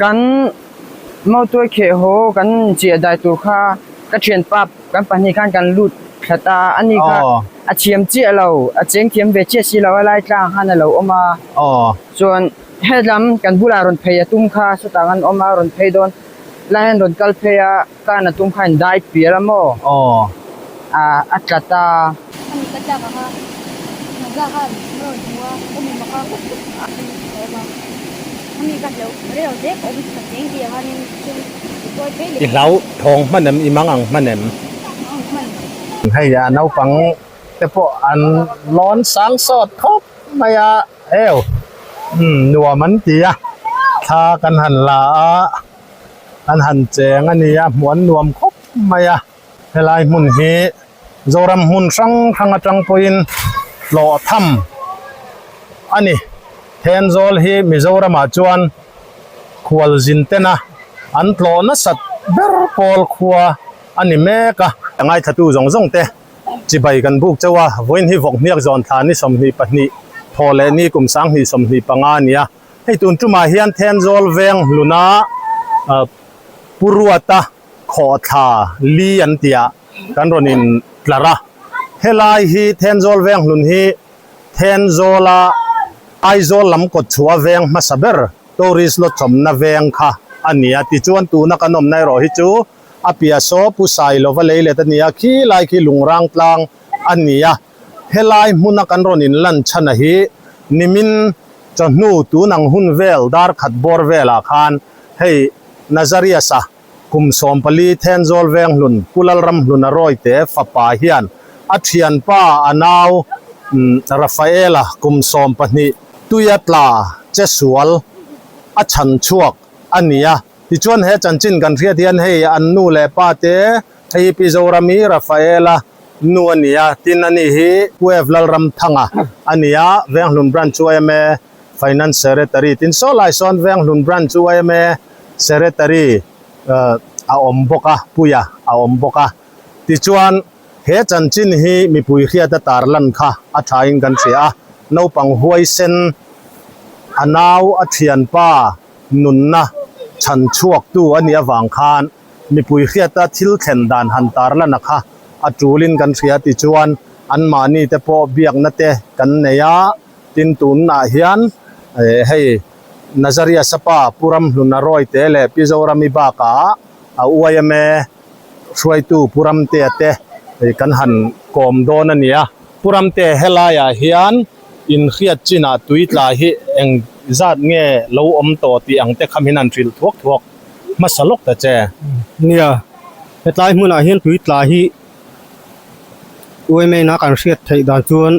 Kan mautuai kheh haw kan chiah dai tur kha ka thianpa kan pahnih khan kan lut thlat a, ani kha a thiam chiah lo, a cheng thiam ve chiah si lo a lai tlang khan a lo awm a. Chuan hetlam kan bulah rawn phei a tum kha sawtah an awm a, rawn phei dawn lai hian rawn kal phei a. Kan a tum kha in dai pial a maw? Aw. A tla ta. Ani ka tlak ang a, Naza khan a rawn hmu a, awm em kha a awm a, ami ka hlauh rei lo hle ka awm ka cheng tih ang khanin chun i tuai phei leh. I hlau thawng hman em? I mang ang hman em? Mang hman. Hei a naupang te pawh an lawn sang sawt khawp mai a, eu nuam an ti a, thla kan han la a. An han cheng a nia, hmuh an nuam khawp mai a. Helai hmun hi Zoram hmun hrang hrang atang pawhin hlawh tham a ni. Thenzawl hi Mizoramah chuan khualzin tena an tlawh nasat ber pawl khua a ni mek a. A ngaithlatu zawng zawng te chibai kan buk chauh a, vawiin hi vawkhniak zawn thla ni 22 thaw leh ni kum 2025 a ni a. Hei tun tumah hian Thenzawl veng hluna Pu Ruata khawhthla li an tih ah kan rawn in tlar a. Helai hi Thenzawl veng hlun hi Thenzawla Aizawl lam kawt chhuah veng hmasa ber tourist lawchawmna veng kha a ni a. Tichuan tuna kan awmna erawh hi chu a piah saw Pu Sailova leilet a ni a, khilai khi Lungrang tlang a ni a. Helai hmuna kan rawn in lan chhan a hi nimin chawhnu tun ang hun vel dar khat bawr velah khan hei Nazarias-a kum 14 Thenzawl Venghlun Pu Lalramhluna Rawite fapa hian a thianpa a nau Rafaela kum 12 tuia tla che sual a chhan chhuak a ni a. Tichuan he chanchin kan hriat hian hei an nu leh pa te Hei hi Pi Zorami Rafaela nu a ni a, tin ani hi Pu Ev Lalramthanga a ni a, Venghlun Branch yma Finance Secretary, tin saw lai sawn Venghlun Branch yma Secretary a awm bawk a, Puia a awm bawk a. Tichuan he chanchin hi mipui hriata tarlan kha a thain kan hria a, naupang huaisen a nau a thianpa nunna chhan chhuaktu a nih avang khan mipui hriata thil thlen dan han tarlan a kha a tulin kan hria tichuan anmahni te pawh biakna te kan nei a, tin tunah hian hei Nazaria Sapa Pu Ramhluna Rawite leh Pi Zorami bakah a yma hruaitu Pu Ramtea te kan han kawm dawn a ni a. Pu Ramtea helaiah hian inhriat chinah tui tla hi eng zat nge lo awm tawh tih ang te kha min han hrilh thuak thuak hmasa lawk ta che. Nia, hetlai hmunah hian tui tla hi UMA na kan hriat theih dan chuan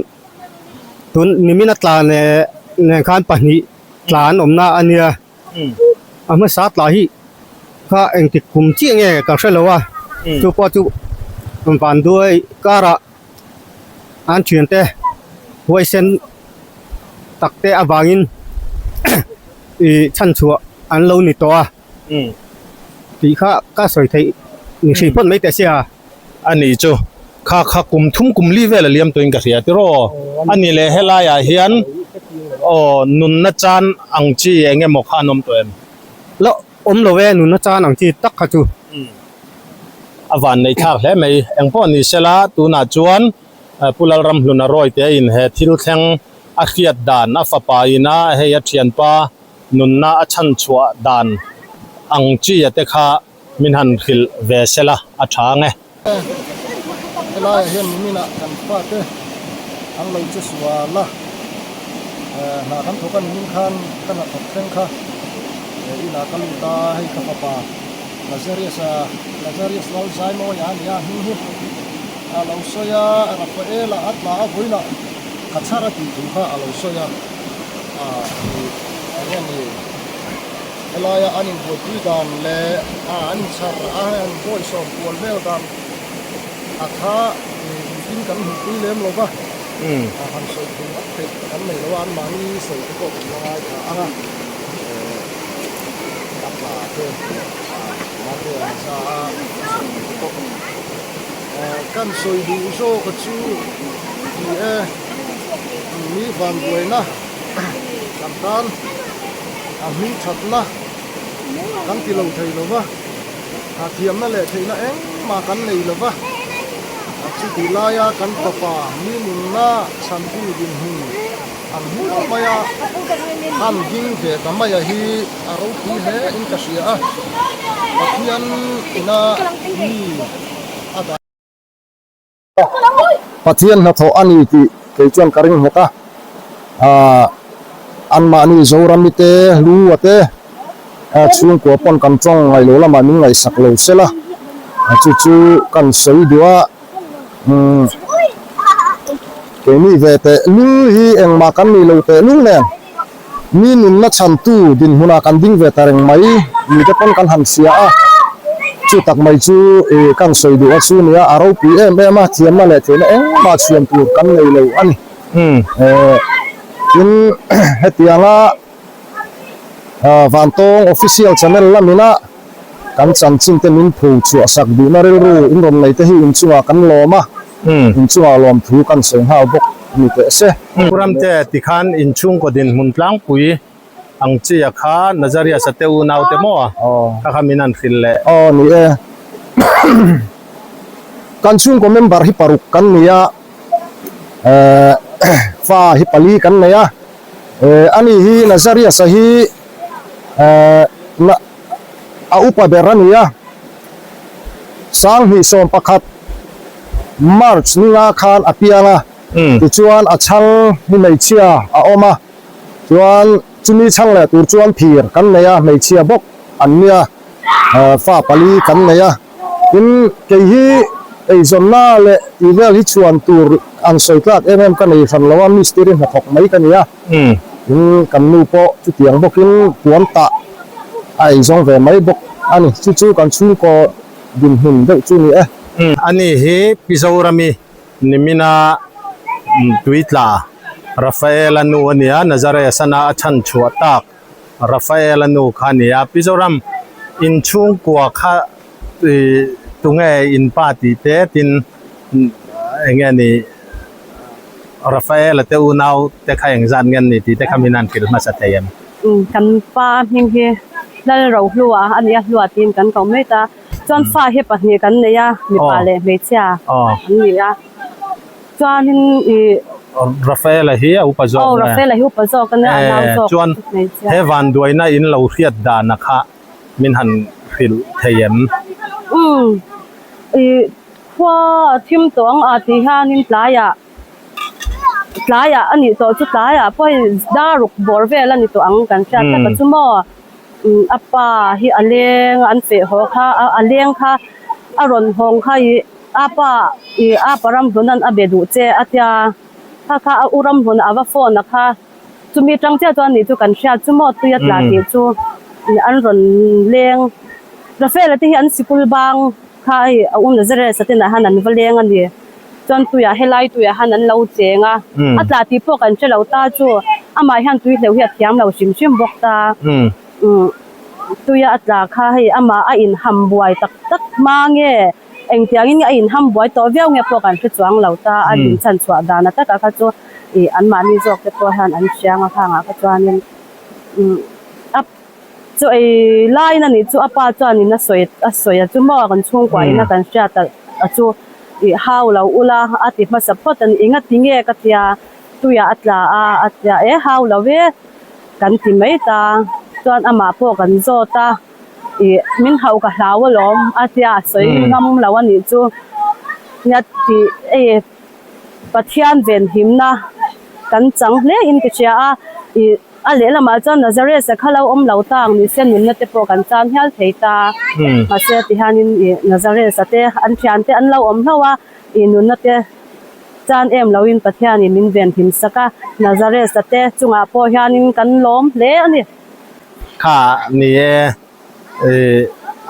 tun nimin a tla leh nen khan pahnih tla an awmna a nia. A hmasa tla hi kha engtik kum chiah nge ka hre lo a, chu pawh chu vanduai karah an thiante huaisen tak te avangin ih chhanchhuah an lo ni tawh a tih kha ka sawi theih ni hrih phawt mai teh sia. A ni chu kha kha kum thum kum li vel a liam tawhin ka hria tiraw a ni leh helaiah hian aw nunna chan ang chi eng emaw kha an awm tawh em? Loh awm lo e nunna chan ang chi tak kha chu. A van nei thlak hle mai. Eng pawh ni sela tunah chuan Pu Lalramhluna Rawite in he thil thleng a hriat dan a fapa ina hei a thianpa nunna a chhan chhuah dan ang chi a te kha min han hrilh ve sela a tha ang e. Helaiah hian niminah kan fate an lo che sual a, hna kan thawk a nimin khan ka hna thawk thleng kha inah ka lut a, hei ka fapa Lazarius a Lazarius Lalzaimawia a nia hming hi a lo sawi a, Rafaela a tla a vawilah ka chhar a tih thu kha a lo sawi a, eng nge ni. Helaia an inbuaipui dan leh an inchhar a an inbawisawm kual vel dan a kha engtin kan hmuhpui lem lo va, han sawi thei vak theih kan nei lo a, anmahni sawi te pawh kan la ngaithla ang a, a tla te a te an za a sawi te pawh kan sawi duh zawk a chu ni e, mi vanbuaina kan tan. A hming thatna kan ti lo thei lo va, ha thiamna leh theihna engmah kan nei lo va, chutih laia kan fapa mi nunna chhantu dinhmun an hmuh mai a, han ding ve ta maia hi a ropui hle in ka hria a, Pathian ina mi a dah. Pathian hnathawh a ni tih kei chuan ka ring nghet a, aah anmahni Zorami te, Hlua te, chhungkua pawn kan tawng ngaih lo lamah min ngaihsak lo sela, chu chu kan sawi duh a, umm keini ve teh lul hi engmah kan nih lo teh lul nen mi nunna chhantu dinhmunah kan ding ve ta reng mai ni te pawn kan han hria a, chu tak mai chu ih kan sawi duh a chu nia a ropui em em a, thiamna leh theihna engmah chhuan tur kan nei lo a ni. Eh tin hetianga Vantawng Official Channel lamina kan chanchin te min pho chhuah sak duhna rilru in rawn nei te hi inchungah kan lawm a, inchungah lawmthu kan sawi nghal bawk ni teh se. Pu Ramte tikhan inchhungkaw dinhmun tlangpui ang chi a kha Nazarias a te unau te maw kha kha min han hrilh leh. Aw ni e. Kan chhungkaw member hi paruk kan ni a, fa hi pali kan nei a. Ani hi Nazarias-a hi a upa ber a ni a, 2011 March ninga khan a piang a, tichuan a chhang hi hmeichhia a awm a, chuan chumi chhang leh tur chuan phir kan nei a, hmeichhia bawk an nia, fa pali kan nei a. Tin, kei hi eizawnna leh tih vel hi chhuan tur an sawi tlak em em ka nei hran lo a, mistiri hnathawk mai ka ni a. Tin, kan nu pawh chutiang bawkin puan tah a eizawng ve mai bawk a ni. Chu chu kan chhungkaw dinhmun deuh chu ni e. Ani hi Pi Zorami nimina tuitla Rafaela nu a ni a, Nazareth sana a chhan chhuah tak. Rafael a nu kha a ni a, Pi Zoram inchhungkua kha tunge in pa tih te tin eng nge ni Rafael a te unau te kha engzat nge an ni tih te kha min han hrilh hmasa thei em? Kan pa hming hi Lalrohlua a ni a, Hlua tiin kan ko mai ta. Chuan fa hi pahnih kan nei a, mipa leh hmeichhia an ni a. Chuanin ih. Rafaela hi a upa zawk nge? Aw Rafaela hi upa zawk a nia, a nau zawk Chuan hmeichhia. he vanduaina in lo hriat dana kha min han hrilh thei em? Umm ih khua a thim tawh ang a tih hianin tlaiah tlaiah a nih tawh chu tlaiah pawh hei dar ruk bawr vel a ni tawh ang kan hriat tak a chu maw umm a pa hi a leng an feh haw kha a leng kha a rawn hawng kha ih A pa i a pa Ramhluna'n a be duh che a tia, kha kha a u Ramhluna a va phone a kha, chumi tang chiah chuan nih chu kan hriat chu maw tui a tla tih chu an rawn leng. Rafael-a te hi an sikul bang kha hei a u Nazareth-a te nah hian an va leng a ni. Chuan tuiah helai tuiah hian an lo cheng a, a tla tih pawh kan hre lo ta chu amah hian tui hleuh hi a thiam lo hrim hrim bawk ta. Tuia a tla kha hei amah a inham buai tak tak hma nge? Engtiangin nge a inham buai tawh viau nge pawh kan hre chuang lo ta, a dinchhan chhuah dan a takah kha chu ih anmahni zawk te pawh hian an hriang a khangah kha chuanin umm a chu ei laiin a nih chu a pa chuanin a sawi a sawi a chu maw kan chhungkua ina kan hriat a a chu ih hau lo ula a ti hmasa phawt a ni engati nge ka tia tuiah a tla a a tia e hau lo e kan ti mai ta chuan amah pawh kan zawt a. Ih min hauh ka hlau alawm a tia a sawi ngam lo a nih chu nia tih hei Pathian venhimna kan chang hle in ka hria a ih a lehlamah chuan Nazareth a kha lo awm lo ta ang nise nunna te pawh kan chan hial thei ta mahse ti hianin ih Nazareth a te an thian te an lo awm hlauh a ih nunna te chan em loin Pathianin min venhim sak a Nazareth a te chungah pawh hianin kan lawm hle a ni. Kha ni e, ih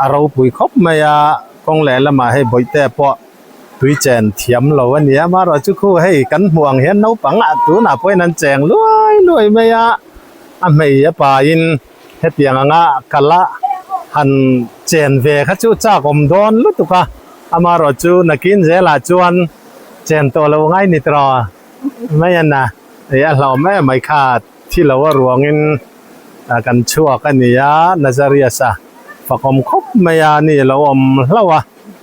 a ropui khawp mai a, kawng leh lamah hei bawihte pawh tui chen thiam lo a ni a, amaherawhchu khu hei kan hmuh ang hian naupang ah tunah pawhin an cheng luai luai mai a, a hmei a pain hetiang anga kal a han chen ve kha chu chak awm dawn lutuk a, amaherawhchu nakin zelah chuan chen tawh lo ngai ni tawh mai a na, ih a hlauhawm em mai kha. Thi lo a ruangin kan chhuak a ni a, Nazarias a fakawm khawp mai a, ni a lo awm hlauh a,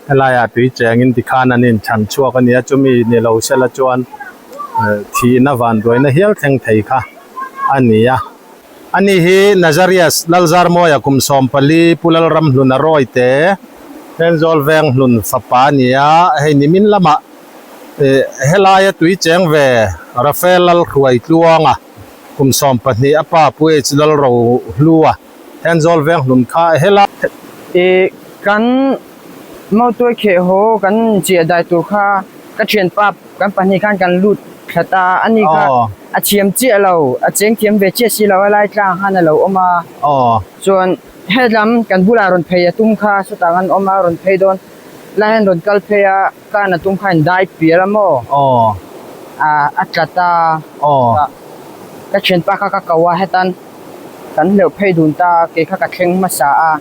helaiah tui chengin tikhan an inchhan chhuak a ni a, chumi ni lo sela chuan thihna vanduaina hial thleng thei kha a ni a. Ani hi Nazarias Lalzarmawia kum 14 Pu Lalramhluna Rawite Thenzawl Venghlun fapa a ni a, hei nimin lamah helaia tui cheng ve Rafael Lalhruaitluanga kum 12 a pa Pu H Lalrohlua Thenzawl Venghlun kha helai I kan mautuai kheh haw kan chiah dai tur kha ka thianpa kan pahnih khan kan lut thla ta a ni kha a thiam chiah lo a cheng thiam ve chiah si lo a lai tlang khan a lo awm a chuan hetlam kan bulah rawn phei a tum kha sawtah an awm a rawn phei dawn lai hian rawn kal phei a kan a tum kha in dai pial a maw a tla ta ka thianpa kha ka ko a hetan kan hleuh phei dun ta kei kha ka thleng hmasa a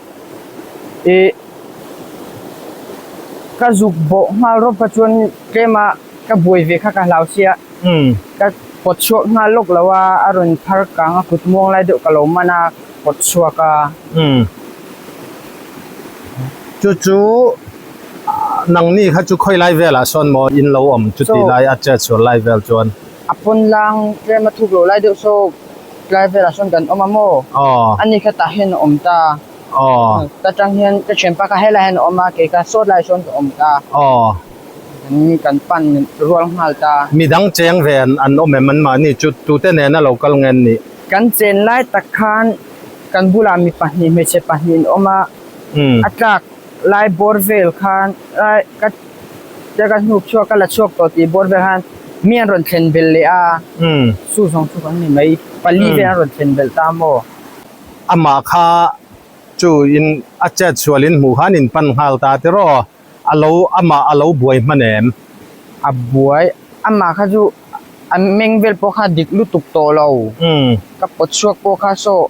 ih ka zuk bawh nghal rawp kha chuan tlem a ka buai ve kha ka hlau sia ka pawt chhuak nghal lawk lo a a rawn phar kang a kut muang lai deuh ka lo man a pawt chhuak a. Chu chu nangni kha chu khawi lai velah sawn maw in lo awm chuti lai a chet sual lai vel chuan. A pawn lang tlem a thuk loh lai deuh saw tlai velah sawn kan awm a maw? Ani kha tah hian a awm ta. Ta tang hian ka thianpa kha helai hian a awm a, kei kha sawt lai sawn ka awm ta. Kan pan rual nghal ta. Midang cheng ve an awm em anmahni chu tute nena lo kal nge an nih? Kan chen lai tak khan kan bulah mi pahnih hmeichhe pahnih an awm a, a tlak lai bawr vel khan lai ka ka hnuk chhuak ka la chhuak tawh tih bawr vel khan mi an rawn thlen belh leh a, chu zawng chu kan ni mai, pali vel an rawn thlen belh ta maw? Amah kha chu in a chet sual in hmuh khan in pan nghal ta tiraw? A lo amah a lo buai hman em? A buai amah kha chu a meng vel pawh kha dik lutuk tawh lo, ka pawt chhuak pawh kha saw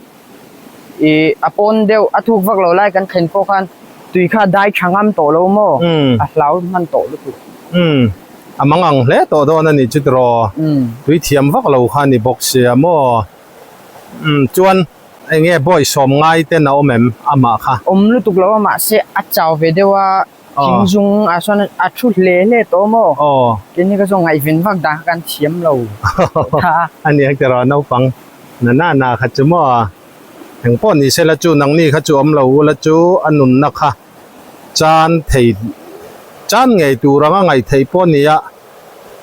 Ih a pawn deuh a thuk vak lo lai kan thlen pawh khan tui kha dai tha ngam tawh lo maw? A hlau hman tawh lutuk. Umm a mang ang hle tawh dawn a nih chu tiraw? Tui thiam vak lo kha a ni bawk sia maw? Umm chuan eng nge bawi sawm ngai ten a awm em amah kha? Awm lutuk lo a mahse a chau ve deuh a thing zung ah sawn a thu hle hle tawh maw? Keini ka zawng ngaihven vak dan kha kan thiam lo tha. A ni ang tiraw naupang? Na na na kha chu maw? Eng pawh ni sela chu nangni kha chu awm lo ula chu a nunna kha chan thei chan ngei tur anga ngaih theih pawh a ni a,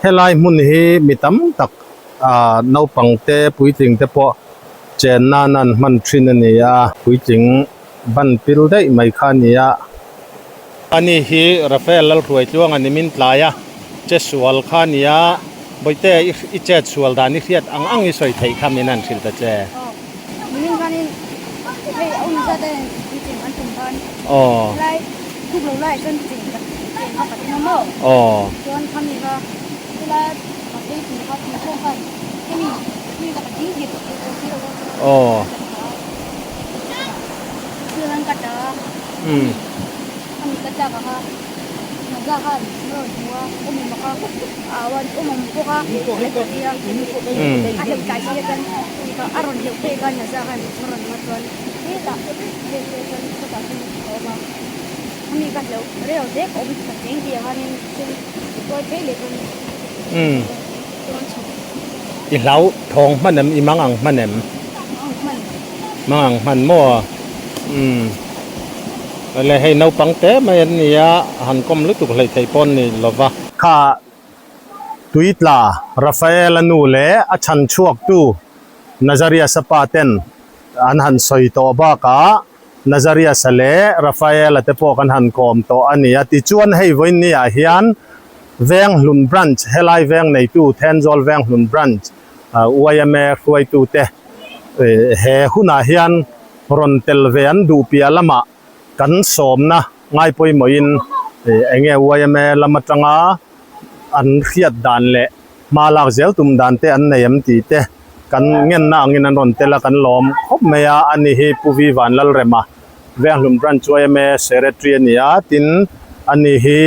helai hmun hi mi tam tak ah naupang te puitling te pawh chen nan an hman thin a ni a, puitling ban pil daih mai kha a ni a. Ani hi Rafael Lalhruaitluang a ni min tlai a, che sual kha a ni a, Bawihte i chet sual dan i hriat ang ang i sawi theih kha min han hrilh ta che. Aw, nimin khanin hei a awm zat a in cheng an tum khan lai thuk lo laiah chuan cheng ka cheng kha ka tum a maw? Aw. Chuan khami kha helai ka phei tur kha tui pawh khan hemi hemi ka ding nghet tawh si lo a. Aw. Chuan ka ta a. Khami ka tlak ang a. Naza khan a rawn hmu a, awm awm kha a au a, awm awm bawk a, a ti a, a hleuh tlai si a chuan a rawn hleuh phei khan Naza khan a rawn hmu a chuan hetah hei te chuan chutah chuan a awm a, khami ka hleuh rei lo hle ka awm ta cheng tih ah khanin chuan tuai phei leh chuan chuan chho. I hlau thawng hman em? I mang ang hman em? Mang ang hman. Mang ang hman maw? Umm. Awle hei naupang te mai an ni a, han kawm lutuk hleih theih pawh an ni lo va. Kha Tuitla Rafael-a nu leh a chhan chhuaktu Nazarias-a pa ten an han sawi tawh bakah Nazarias-a leh Rafael-a te pawh kan han kawm tawh a ni a. Tichuan hei vawiin ni ah hian Venghlun Branch, helai veng neitu Thenzawl Venghlun Branch yma hruaitute he hunah hian rawn tel ve an duh piah lamah kan sawmna ngai pawimawhin eng nge yma lam atanga an hriat dan leh hma lak zel tum dan te an nei em tih te kan ngenna angin an rawn tel a, kan lawm khawp mai a, ani hi Pu Vi Vanlalrema Venghlum Branch yma Secretary a ni a, tin ani hi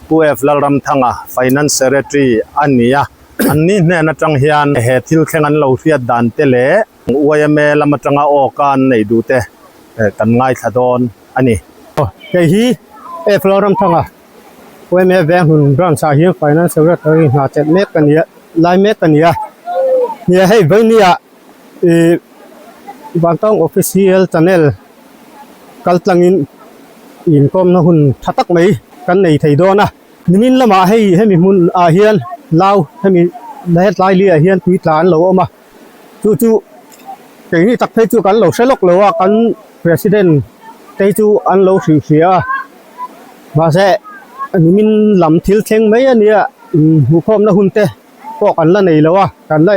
Pu F Lalramthanga Finance Secretary a ni a, anni hnen atang hian he thil thleng an lo hriat dan te leh. Yma lam atanga aw ka an neih duh te kan ngaithla dawn a ni. Kei hi F Lalramthanga yma Venghmun branch ah hian Finance Secretary hna chelh mek ka ni a, lai mek ka ni a. Nia hei vawinia ih Vantawng Official Channel kal tlangin inkawmna hun tha tak mai kan nei thei dawn a. Nimin lamah hei hemi hmun ah hian lau hemi hetlai li ah hian tui tla an lo awm a. Chu chu keini tak phei chu kan lo hre lawk lo a, kan president te hi chu an lo hrilh hria a, mahse nimin lam thil thleng mai a nia hmuhkhawmna hun te pawh kan la nei lo a, kan la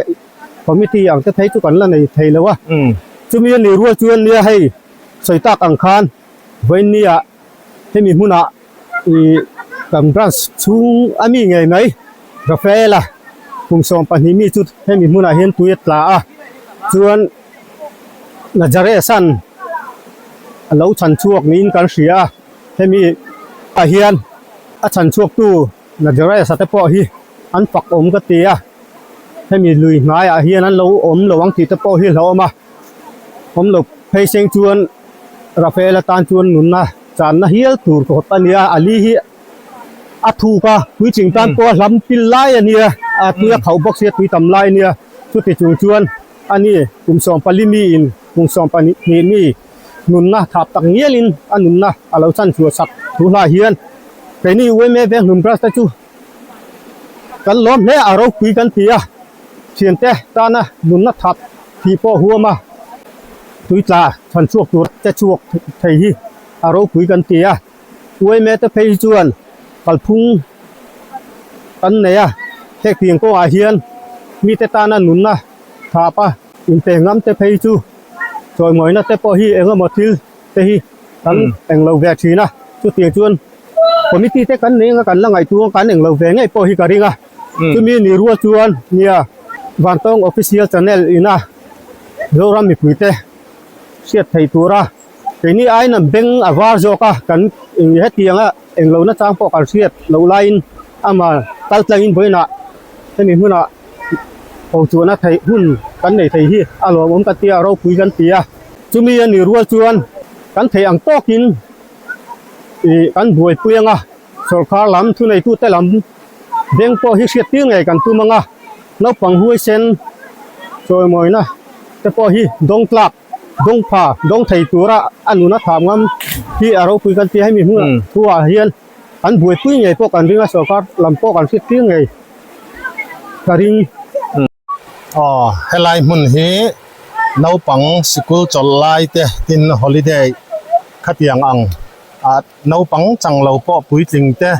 committee ang te phei chu kan la nei thei lo a, chumi a nih rual chuan nia hei sawi tak ang khan vawiinnia hemi hmunah Ih kan branch chhung a mi ngei mai Rafaela kum 12 mi chu hemi hmunah hian tui a tla a chuan Nazarethan a lo chhan chhuak niin kan hria a hemi ah hian a chhan chhuak tu Nazaretha te pawh hi an fak awm ka ti a hemi lui hnaiah hian an lo awm lo ang tih te pawh hi hlauhawm a awm lo phei seng chuan Rafaela tan chuan nunna channa hial tur khawp a nia, a li hi a thuk a, puitling tan pawh a hlam pil lai a nia, a tui a khauh bawk sia tui tam lai a nia, chuti chung chuan a ni kum 14 miin kum 12 mi nunna thap tak ngialin a nunna a lo chan chhuah sak thu hla hian keini UMA Venghlum Branch te chu kan lawm hle a ropui kan ti a, thiante tana nunna thap tih pawh huam a, tui tla chhan chhuak tur te chhuak thei hi a ropui kan ti a, uaime te phei hi chuan kalphung kan nei a, hetiang kawngah hian mite tana nunna thap a inpe ngam te phei chu chawimawina te pawh hi engemaw thil te hi kan englo ve thin a, chutiang chuan committee te kan nei anga kan la ngaihtuah a kan englo ve ngei pawh hi ka ring a, chumi ni rual chuan nia Vantawng Official Channel ina Zoram mipui te hriat thei tura keini aiin an beng a var zawk a, kan eng hetianga englo nachang pawh kan hriat loh laiin ama kal tlangin vawiinah hemi hmunah ho chuan a theih hun kan nei thei hi a lawmawm kan ti a, ropui kan ti a. Chumi a nih rual chuan kan theih ang tawkin ih kan buaipui anga sawrkar lam thuneitute lam beng pawh hi hriat tir ngei kan tum anga naupang huaisen chawimawina te pawh hi dawng tlak dawng pha dawng thei tura a nuna tham ngam hi a ropui kan ti a hemi hmunah thuah hian An buaipui ngei pawh kan ring a, sorkar lam pawh kan hriat tir ngei ka ring. Aw, helai hmun hi naupang sikul chawlh lai te tin holiday khatiang ang ah naupang chang lo pawh puitling te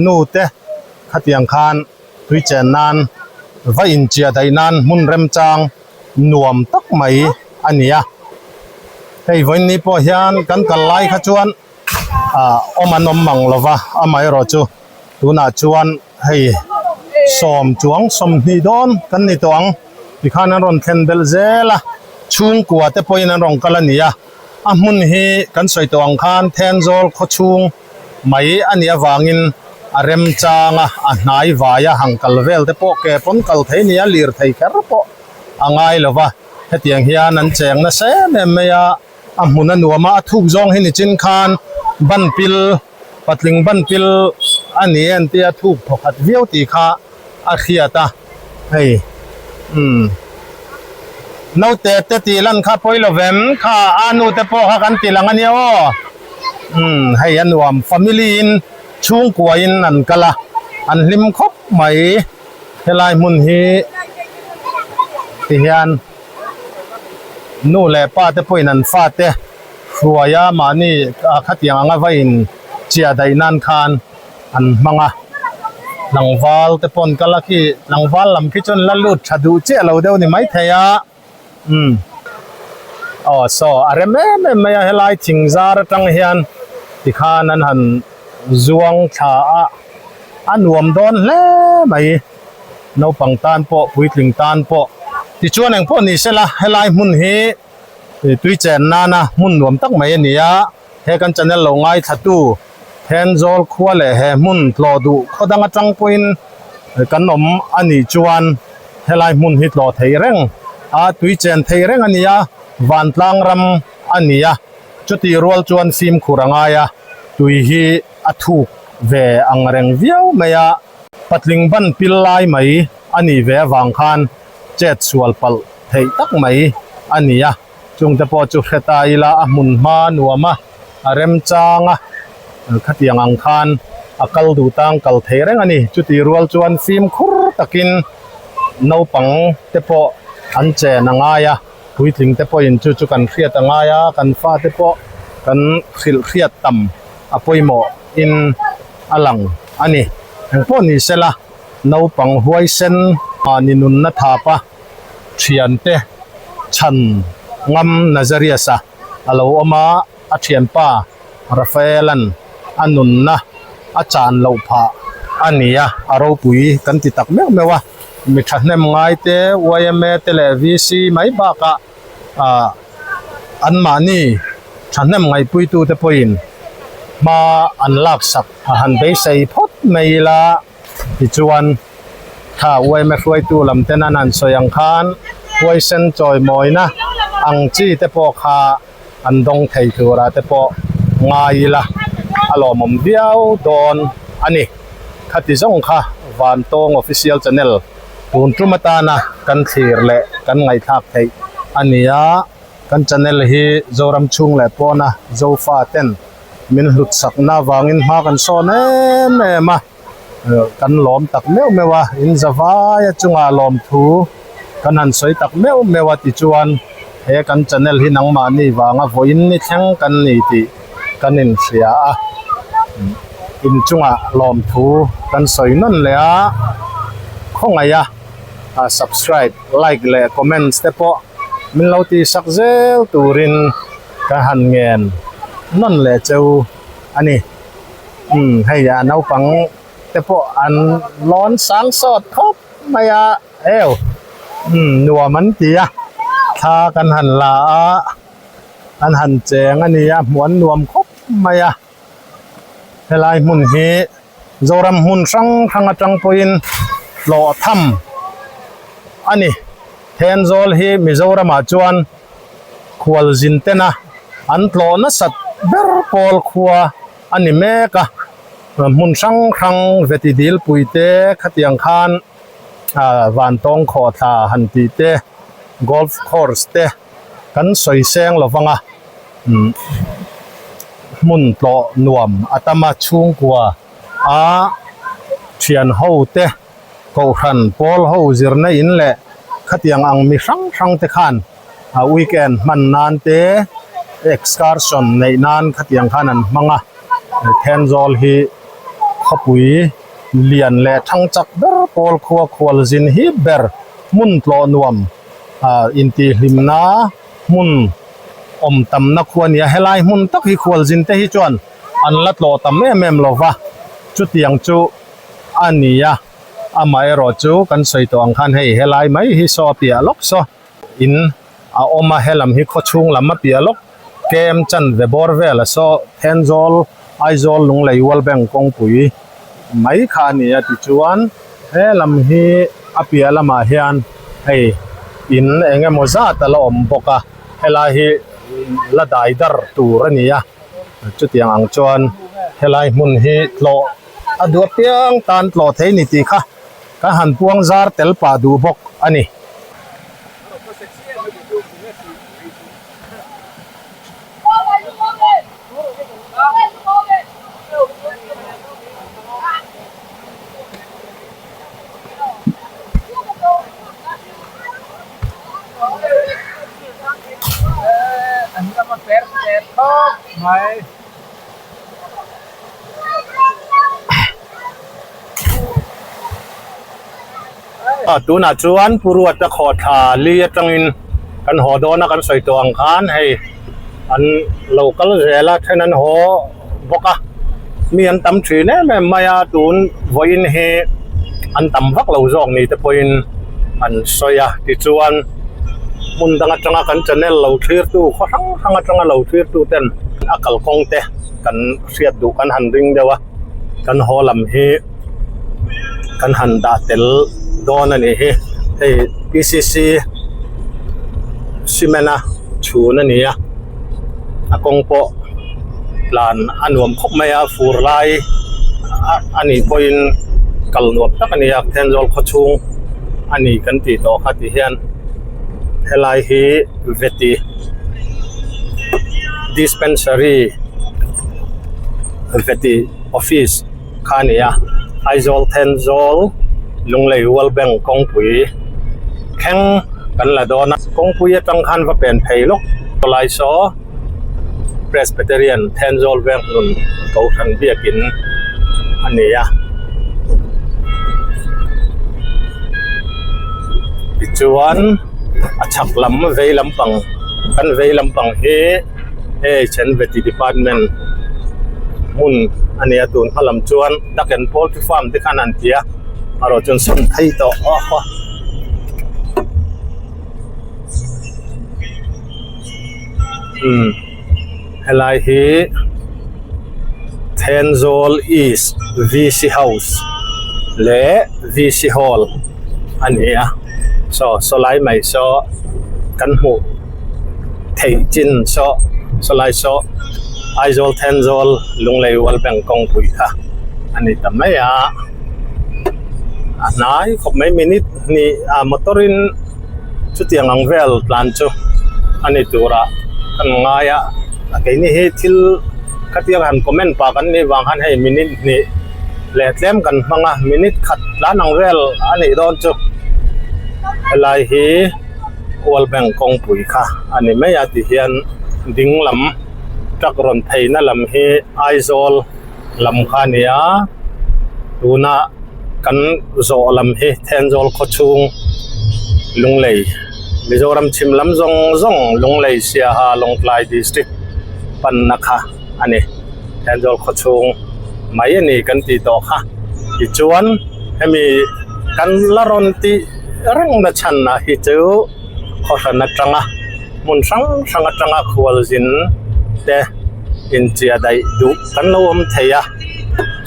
nu te khatiang khan tui chen nan va inchiah daih nan hmun remchang nuam tak mai a ni a. Hei vawiin pawh hian kan kal lai kha chuan. ah awm an awm mang lo va amaherawh chu tunah chuan hei sawm chuang 20 dawn kan ni tawh ang tikhan an rawn thlen belh zel a chhungkua te pawhin an rawn kal a ni a a hmun hi kan sawi tawh ang khan Thenzawl khaw chhung mai a nih avangin a remchang a a hnai vai a hang kal vel te pawh ke pawn kal thei a ni a lirthei kher pawh a ngai lo va hetiang hian an cheng nasa em em mai a. A hmun a nuam a, a thuk zawng hi nichin khan ban pil, patling ban pil a ni en tia thuk thawkhat viau tih kha a hriat a, hei umm naute te tih lan kha pawi lo vem kha a nu te pawh kha kan ti lang a nia aw umm hei a nuam family in chhungkua in an kal a an hlim khawp mai helai hmun hi ti hian. Nu leh pa te pawhin an fate hruai a mahni khatiang anga va in chiah daih nan khan an hmang a, tlangval te pawn kal a khi tlangval lam khi chuan la lut tha duh chiah lo deuh ni maithei a umm aw saw a rem em em mai a helai thing zar atang hian tikhan an han zuang thla a a nuam dawn hle mai. Naupang tan pawh puitling tan pawh tichuan engpawh ni sela helai hmun hi tui chen nana hmun nuam tak mai a ni a, he kan channel lo ngaithlatu Thenzawl khua leh he hmun tlawh duh khaw dang atang pawhin kan awm a nih chuan helai hmun hi tlawh thei reng a tui chen thei reng a ni a, vantlang ram a ni a, chutih rual chuan fimkhur a ngai a, tui hi a thuk ve ang reng viau mai a, patling ban pil lai mai a nih ve avang khan chet sual palh theih tak mai a ni a. Chungte pawh chu hre ta ila a hmun hma nuam a, a remchang a, khatiang ang khan a kal duh tang kal thei reng a ni. Chutih rual chuan fimkhur takin naupang te pawh an chen a ngai a, puitling te pawhin chu chu kan hriat a ngai a, kan fate pawh kan hrilh hriat tam a pawimawh in a lang a ni. Engpawh ni sela naupang huaisen mahni nunna thap a. Thiante chhan ngam Nazarias-a a lo awm a, a thianpa Rafael-a'n a nunna a chan loh phah a ni a, a ropui kan ti tak meuh meuh a, mi thahnem ngaite yma te leh VC mai bakah ah anmahni thahnem ngaihpuitute pawhin hma an laksak a han beisei phawt mai ila. Tichuan, kha yma hruaitu lam ten an han sawi ang khan huaisen chawimawina ang chi te pawh kha an dawng thei tura te pawh ngai ila a lawmawm viau dawn a ni. Khati zawng kha Vantawng Official Channel tun tum atana kan thlir leh kan ngaihthlak theih a ni a, kan channel hi Zoram chhung leh pawna Zofa ten min hlut sakna avangin hma kan sawn em em a, kan lawm tak meuh meuh a, in zavai a chungah lawmthu kan han sawi tak meuh meuh a tichuan he kan channel hi nangmahni vanga vawiin ni thleng kan ni tih kan inhria a, in chungah lawmthu kan sawi nawn leh a, khawngaih a subscribe, like leh comments te pawh min lo tihsak zel turin. Ka han ngen nawn leh cheu a ni. Umm hei a naupang te pawh an lawn sang sawt khawp mai a eu umm nuam an ti a thla kan han la a an han cheng a ni a hmuh an nuam khawp mai a helai hmun hi Zoram hmun hrang hrang atang pawhin hlawh tham a ni. Thenzawl hi Mizoramah chuan khualzin tena an tlawh nasat ber pawl khua a ni mek a, hmun hrang hrang veti dilpui te khatiang khan Vantawng khawhthla han tih te, golf course te kan sawi seng lo vang a, hmun tlawh nuam a tam a, chhungkua a thian ho te. Kohhran pawl ho zirna in leh khatiang ang mi hrang hrang te khan a weekend hman nan te excursion neih nan khatiang khan an hmang a, Thenzawl hi khawpui lian leh thang chak ber pawl khua khual zin hi ber hmun tlawh nuam ah intihhlimna hmun awm tamna khua a ni a, helai hmun tak hi khual zin te hi chuan an la tlawh tam em em lo va, chutiang chu. a ni a, amaherawh chu kan sawi tawh ang khan hei helai mai hi saw a piah lawk saw in a awm a, helam hi khawchhung lam a piah lawk kem chan ve bawr vel a saw Thenzawl Aizawl Lunglei World Bank kawngpui mai kha a ni a tichuan helam hi a piah lamah hian hei in eng emaw zat a la awm bawk a, helai hi la dai dar tur a ni a chutiang ang chuan helai hmun hi tlawh. A duh apiang tan tlawh thei ni tih kha kan han puang zar tel pah duh bawk a ni. Tunah chuan Pu Ruata khawhthla li atangin kan haw dawn a kan sawi tawh ang khan hei an lo kal zel a then an haw bawk a mi an tam thin em em mai a tun vawiin hi an tam vak lo zawk ni te pawhin an sawi a tichuan hmun dang atanga kan channel lo thlir tu khaw hrang hrang atanga lo thlir tu ten a kalkawng te kan hriat duh kan han ring deuh a kan haw lam hi kan han dah tel dawn a nih hi hei P C C. Cement a chhun a ni a a kawng pawh tlan a nuam khawp mai a fur lai a nih pawhin kal nuam tak a ni a Thenzawl khaw chhung a ni kan tih tawh kha ti hian helai hi veti dispensary veti office kha a ni a Aizawl Thenzawl Lunglei World Bank kawngpui thleng kan la dawn a kawngpui atang khan va pen phei lawk tawlai saw Presbyterian Thenzawl Venghnun Kohhran biakin a ni a tichuan a chhak lam vei lampang kan vei lampang hi hei Chenveti department hmun a ni a tun hma lam chuan duck and poultry farm te khan an ti a erawh chuan sawn phei tawh a. Umm helai hi Thenzawl East V_C House leh V_C Hall a ni a saw saw lai mai saw kan hmuh theih chin saw saw lai saw Aizawl Thenzawl Lunglei World Bank kawngpui kha a ni ta mai a a hnai khawp mai minute hnih ah motor in. Chutiang ang vel tlan chu a ni turah kan ngai a, keini hi thil khatiang han comment pah kan nih vang khan hei minute hnih leh tlem kan hmang a, minute khat tlan ang vel a nih dawn chu helai hi World Bank kawngpui kha a ni mai a ti hian ding lam truck rawn pheina lam hi Aizawl lam kha a ni a tuna kan zawh lam hi Thenzawl khaw chhung Lunglei Mizoram chhim lam zawng zawng Lunglei Siaha Lawngtlai district panna kha a ni Thenzawl khaw chhung mai a ni kan tih tawh kha tichuan hemi kan la rawn tih reng na chhan ah hi chu khaw hran atanga hmun hrang hrang atanga khualzin te inchia daih duh kan lo awm thei a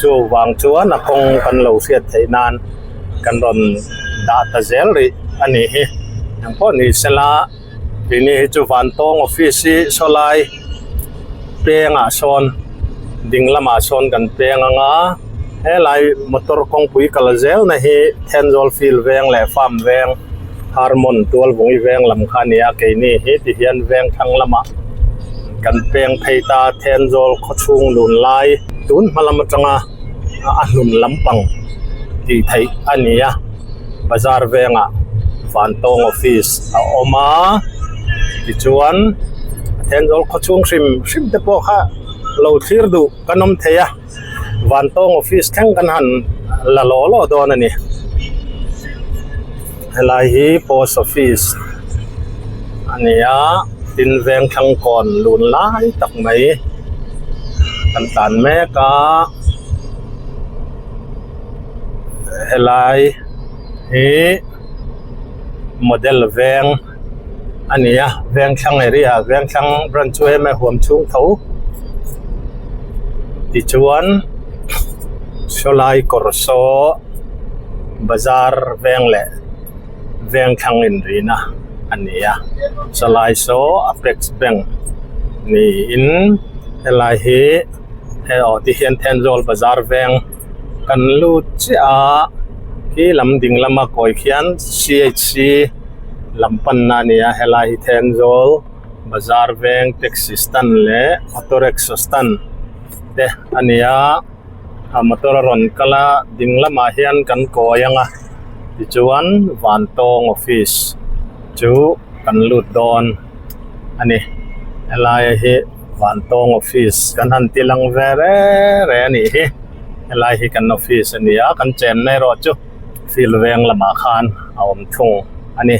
chuvang chuan a kawng kan lo hriat theih nan kan rawn dah ta zel rih a nih hi eng pawh ni sela tini hi chu vantawng office hi sawlai pengah sawn ding lamah sawn kan peng anga helai motor kawngpui kal zel na hi Thenzawl field veng leh farm veng Harmon tualvungi veng lam kha a ni a keini hi ti hian veng thlang lamah kan peng phei ta Thenzawl khaw chhung lun lai tun hma lam atanga a hnun lampang tih theih a ni a bazar vengah Vantawng office a awm a tichuan Thenzawl khaw chhung hrim hrim te pawh kha lo thlir duh kan awm thei a Vantawng office thleng kan han la law law dawn a ni helai hi post office a ni a tin veng thlang kawn lun lai tak mai kan tlan mek a helai hi model veng a ni a veng thlang area veng thlang branch chu hemi huam chhung tho tichuan sawlai kawr saw bazar veng leh veng thlang inrina a ni a sawlai saw apex bank niin helai hi he aw ti hian Thenzawl bazar veng kan lut chiah a khi lam ding lama kawi khian C_H_C lam panna a ni a helai hi Thenzawl bazar veng taxi stand leh auto rickshaw stand te a ni a a motor a rawn kal a ding lamah hian kan kawi ang a tichuan Vantawng office chu kan lut dawn a ni helai hi. Vantawng office kan han ti lang ve re re a nih hi helai hi kan office a ni a kan chenna erawh chu field veng lamah khan a awm thung a ni.